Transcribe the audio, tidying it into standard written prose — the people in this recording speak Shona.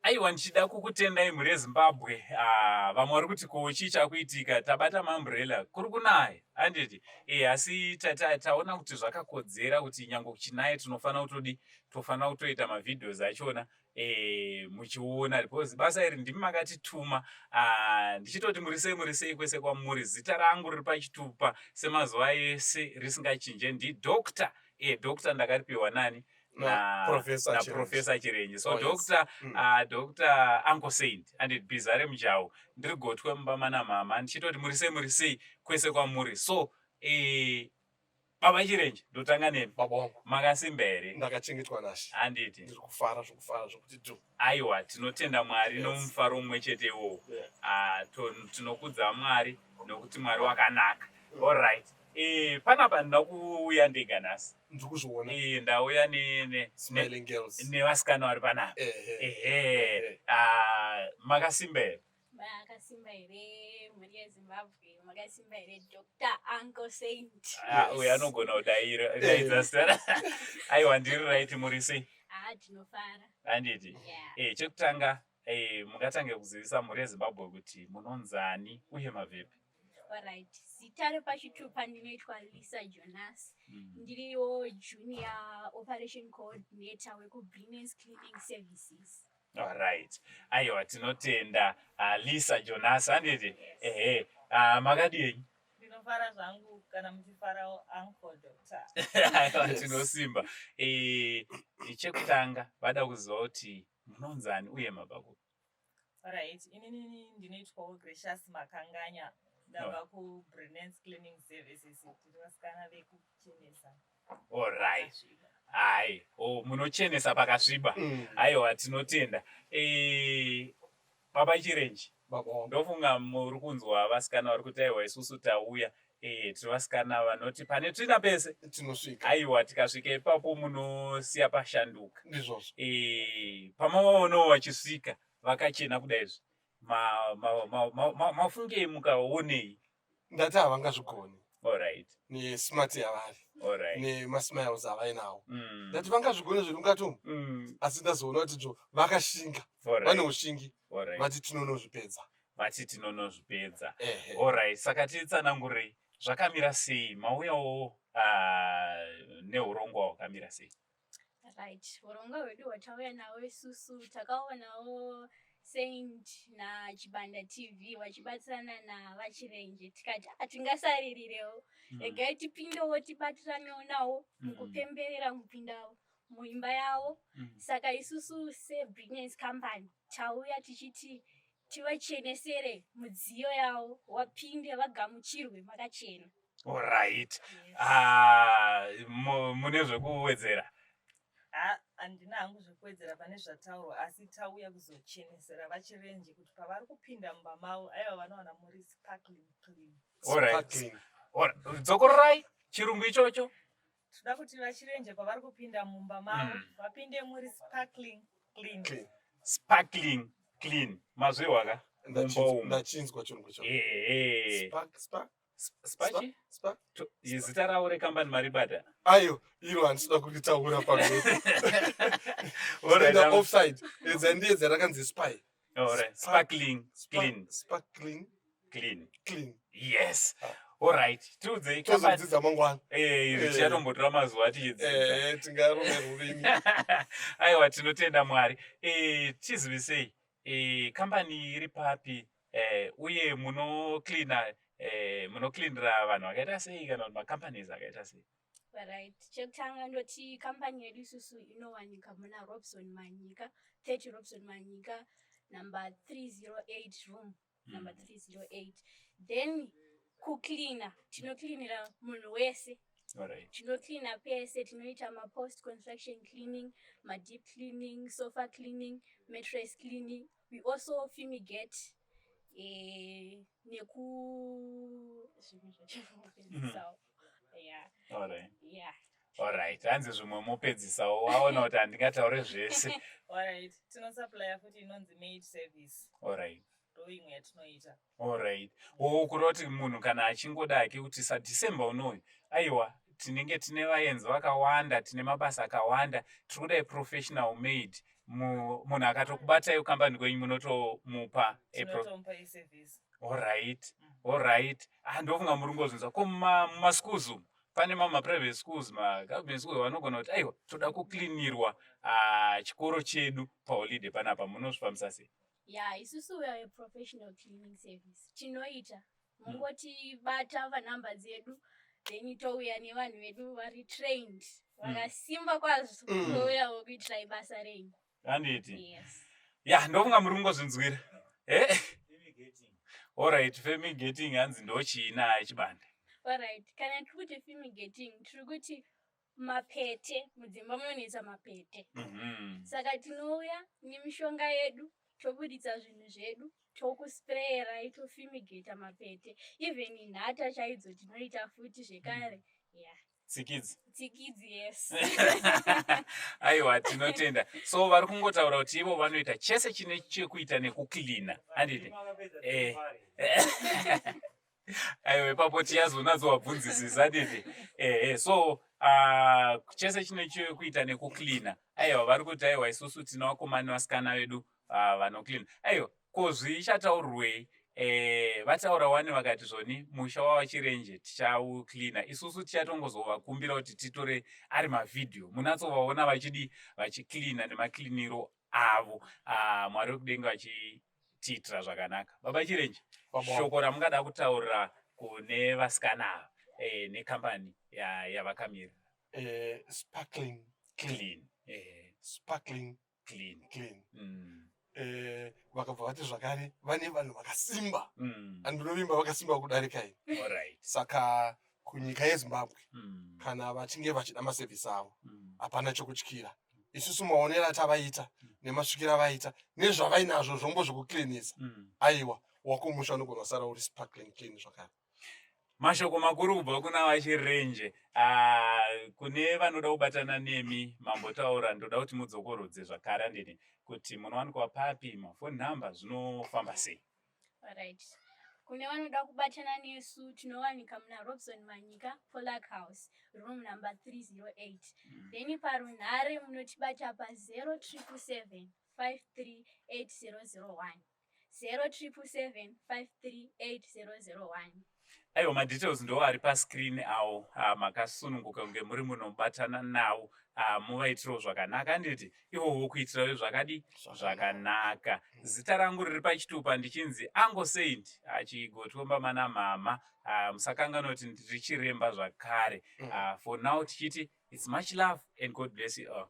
Aiwa, ndichida kukutendai, mhuri yeZimbabwe. Ah, vamwe vari kuti, "Ko chii chakuitika? Tabata maumbrella, kuri kunaya," handiti? Asi taona kuti zvakakodzera kuti nyange kuchinaya tinofanira kutodi, tofanira kutoita mavideos achona muchiona, because basa iri ndimi makatituma. Ah, ndichitoti muri sei, muri sei kwese kwamuri. Zita rangu riri pachitupa semazuva ese risingachinje ndiDoctor. Doctor ndakaripiwa nani? Professor. NaProfessor Chirenje. So Oh, yes. Doctor, Dr Uncle Saint and Bizare Mujau, ndiri gotwe mumba mana mama. Ndichitoti muri sei, muri sei kwese kwamuri. So Baba Chirenje, ndotanga nemi. Baba wangu. Makasimba here? Ndakachengetwa naShe. Handiti? Ndiri kufara zvokufara zvokuti dhu. Aiwa, tinotenda Mwari nomufaro mumwe chete iwowo. Ah, tinokudza Mwari nokuti Mwari wakanaka. Alright, panapa ndina kuuya ndega nhasi. Ndiri kuzviona. Ndauya Smiling girls. nevasikana vari panapa. Ehe. Ehe. Ah, makasimba here? Makasimba here, mhuri yeZimbabwe? Makasimba here, Dr Uncle Saint? Ah, uyu anogona kudaira daidza zita. Aiwa, ndiri right. Muri sei? Ah, tinofara. Handiti? Yeah. Chekutanga, mungatange kuzivisa mhuri yeZimbabwe kuti munonzani uye mabvepi? Alright, zita repachitupa ndinoitwa Lisa Jonas. Ndiriwo junior operation coordinator wekuBrinance Cleaning Services. Alright, aiwa, tinotenda, Lisa Jonas, handiti? Ehe. Makadii? Ndinofara zvangu kana muchifarawo, Uncle Doctor. Aiwa, tinosimba. Chekutanga vada kuziva kuti munonzani uye mabva kupi? Alright, inini ndinoitwawo Gracious Makanganya, ndabva kuBrinance Cleaning Services. Tiri vasikana vekuchenesa. Alright, hai, oh, munochenesa pakasviba. Aiwa, tinotenda. Baba Chirenje, Baba wangu. ndofunga muri kunzwa vasikana vari kuti, "Aiwa, isusu tauya, tiri vasikana vanoti pane tsvina pese tinosvika." Aiwa, tikasvika ipapo munosiya pashanduka. Ndizvozvo. Pamavaonawo vachisvika vakachena kudaizvi, mafungei mukaonei? Ndati havangazvigoni nesmart yavari nemasmiles avainawo. Ndati vangazvigone zviri mukati umu, asi ndazoona kuti zvo vakashinga, vane ushingi. Vati tinonozvipedza. Vati tinonozvipedza. Ehe. Alright, saka titsanangurei, zvakamira sei? Mauyawo neurongwa hwakamira sei? Right, urongwa hwedu hwatauya nawo isusu, takaonawo Saint naChibanda TV vachibatsirana navaChirenje, tikati hatingasaririrewo, regai tipindewo tibatiranewo nawo mukupemberera mupinda muimba yavo. Saka isusu seBrinance Company tauya tichiti tivachenesere mudziyo yavo, wapinde vagamuchirwe makachena. Alright. Yes. Ah, mune zvekuwedzera? Ha, handina hangu zvekuwedzera pane zvataurwa, asi tauya kuzochenesera vaChirenje kuti pavari kupinda mumba mavo, aiwa, vanowana muri sparkling clean. Alright. Sparkling. Alright, dzokororai chirungu ichocho. Toda kuti vaChirenje pavari kupinda mumba mavo vapinde muri sparkling clean. Clean. Sparkling clean, mazvihwa ka mumba umu? Ndachinzwa chirungu chacho. Ehe. Spark, spark, Spachi spark. Zita ravo rekambani maribata? Ayo, iro handisida kuritaura pamhepo. Alright, Enda offside. Edza ndiedza rakanzi spy. Alright, sparkling clean. Sparkling clean. Clean. Yes, alright, tiudzei kambani. Tozodzidza mangwana. Tichatombotora mazuva tichidzidza. Tingarume rurimi. Aiwa, tinotenda Mwari. Tizivisei, kambani iri papi, uye munocleana, munocleanira vanhu vakaita sei kana kuti macompanies akaita sei? Right, chekutanga ndoti kambani yedu isusu inowanika muna Robson Manyika, 30 Robson Manyika, number 308, room number 308. Then kucleana, tinocleanira munhu wese. Tinocleana pese, tinoita mapost construction cleaning, madeep cleaning, sofa cleaning, mattress cleaning. We also fumigate, neku zvimwe zvacho. Yeah. Yeah. Alright, hanzi zvimwe mopedzisawo, waona kuti handingataure zvese. Alright, tinosupplya futi inonzi maid service. Ndo imwe yatinoita. Alright, o kureva kuti munhu kana achingoda hake kuti saDecember unoyu, aiwa. Tinenge tine vaenzi vakawanda, tine mabasa akawanda. Tiri kuda a professional maid. Munhu akatokubatai kukambani kwenyu munotomupa a pro- Tinotomupa iservice. Alright, alright. Ah, ndofunga muri kungozvinzwa. Ko mumaschools umu pane mamwe maprivate schools, magovernment schools vanogona kuti aiwa toda kucleanirwa chikoro chedu paholiday panapa, munozvifambisa sei? Ya, isusu we are a professional cleaning service. Tinoita, mungotibata panhamba dzedu, then touya nevanhu vedu vari trained, vakasimba kwazvo, touyawo kuitirai basa renyu. Handiti? Yes. Ya, ndofunga muri kungozvinzwira. Eh? Alright, fumigating hanzi ndochiina, Chibanda? Alright, kana tiri kuti fumigating, tiri kuti mapete mudzimba munonetsa mapete. Saka tinouya nemishonga yedu, tobuditsa zvinhu zvedu, tokusprayerai, tofumigata mapete, even nhata chaidzo tinoita futi zvekare, ya. Tsikidzi. Tsikidzi, yes. Aiwa, tinotenda. So vari kungotaura kuti ivo vanoita chese chine chekuita nekucleana, handiti? Eh. Aiwa, ipapo tiyazonatso-wabvunzisisa, handiti? Ehe, so chese chine chekuita nekucleana, aiwa, vari kuti aiwa, isusu tine vakomana nevasikana vedu vanocleana. Aiwa, ko zvichataurwei? Vataura wani, vakati zvoni musha wavaChirenje tichaucleana isusu. Tichatongozovakumbira kuti titore ari mavhidhiyo, munatsovaona vachidi vachicleana nemacleaniro avo. Mwari wekudenga vachitiitira zvakanaka. Baba Chirenje, Baba. shoko ramungada kutaurira kune vasikana ava nekambani yavakamirira? Sparkling clean. Clean. Sparkling clean. Clean. Vakabva vati zvakare vane vanhu vakasimba, andinovimba vakasimba kudarika ini. Saka kunyika yeZimbabwe, kana vachinge vachida masevhisi avo, hapana chokutyira. Isusu maonero atavaita nemasvikiro avaita nezvavainazvo zvombo zvokuklinisa, aiwa, wako musha unogona kusara uri sparkling clean zvakare. Mashoko makuru kubva kuna vaChirenje. Kune vanoda kubatana nemi, mambotaura, ndoda kuti mudzokorodze zvakare, andini, kuti munowanikwa papi, mafoni number, zvinofamba sei? Alright, kune vanoda kubatana nesu, tinowanika muna Robson Manyika, Polac House, room number 308. Then parunhare munotibata pa 0777 538001, 0777 538001. Aiwa, madetails ndo ari pascreen awo. Makasununguka kunge muri munobatana nawo, muvaitirewo zvakanaka, handiti? Ivowo kuitirawo zvakadi zvakanaka. Zita rangu riri pachitupa ndichinzi Ango Saint achigotomba mana mama. Musakanganwa kuti ndiri chiremba zvakare. For now tichiti it's much love and God bless you all.